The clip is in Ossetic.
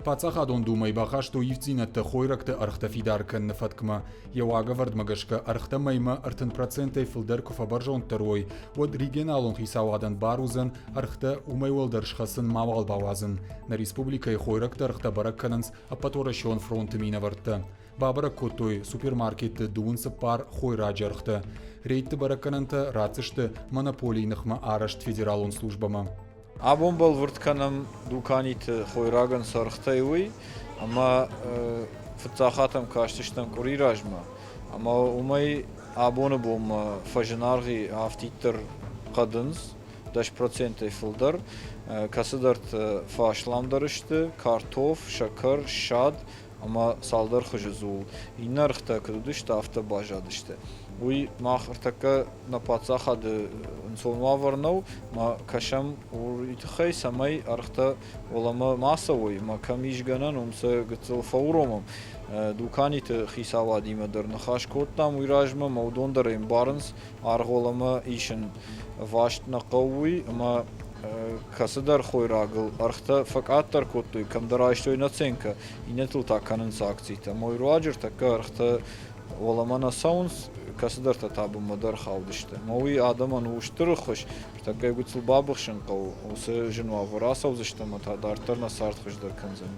Паддзахадон Думӕйы бахастой ивддзинӕдтӕ хойрӕгты ӕргътӕ фидар кӕныны фӕткмӕ. Йӕ уагӕвӕрдмӕ гӕсгӕ ӕргътӕ мӕймӕ 30%-ӕй фылдӕр куы фӕбӕрзонддӕр уой, уӕд регионалон хицауадӕн бар уыдзӕн ӕргътӕ уымӕй уӕлдӕр схӕцын мауал бауадзын. Нӕ республикӕйы хойрӕгты ӕргътӕ бӕрӕг кӕнынц Ӕппӕтуӕрӕсеон фронты минӕвӕрттӕ. Бабӕрӕг кодтой супермаркетты 24 хойраджы ӕргътӕ. Рейдты бӕрӕггӕнӕнтӕ ратдзысты монополийы ныхмӕ арӕзт федералон службӕмӕ. Абон бӕлвырд кӕнӕм дуканиты хойрагӕн цы ӕргътӕй, уый, ӕмӕ фыццаг хатт ӕм кастыстӕм къуыри размӕ, ӕмӕ уымӕй абоны бонмӕ фӕзынаргъ и афтиддӕр хъӕдындз, 10%-ӕй фылдӕр. Кӕцыдӕрты фӕасламдӕр сты картоф, сӕкӕр, ссад ӕмӕ цалдӕр хуызы дзул. Иннӕ ӕргътӕ куыд уыдысты, афтӕ баззадысты. Уый мах ӕртӕккӕ нӕ паддзахады ӕнцон уавӕр нӕу, ма кӕсӕм уый тыххӕй, цӕмӕй ӕргътӕ уӕлӕмӕ ма цӕуой, ӕмӕ кӕм ис гӕнӕн, уым сӕ гыццыл фӕуромӕм. Дуканиты хицауадимӕ дӕр ныхас кодтам уый размӕ, ӕмӕ уыдон дӕр ӕмбарынц, аргъ уӕлӕмӕ исын ӕваст нӕ хъӕуы уый, ӕмӕ кӕцыдӕр хойрагыл ӕргътӕ фӕкъаддӕр кодтой, кӕмдӕр айстой наценкӕ, иннӕтыл та кӕнынц акцитӕ. Ӕмӕ уый руаджы ӕртӕккӕ ӕргътӕ уӕлӕмӕ нӕ цӕуынц, кӕцыдӕртӕ та бынмӕ дӕр хаудысты. Ӕмӕ уый адӕмӕн у стыр ӕххуыс, ӕртӕккӕ гыццыл бабыхсын хъӕуы, уыцы зын уавӕр ацӕудзысты ӕмӕ та дарддӕр нӕ цард хуыздӕр кӕндзӕн.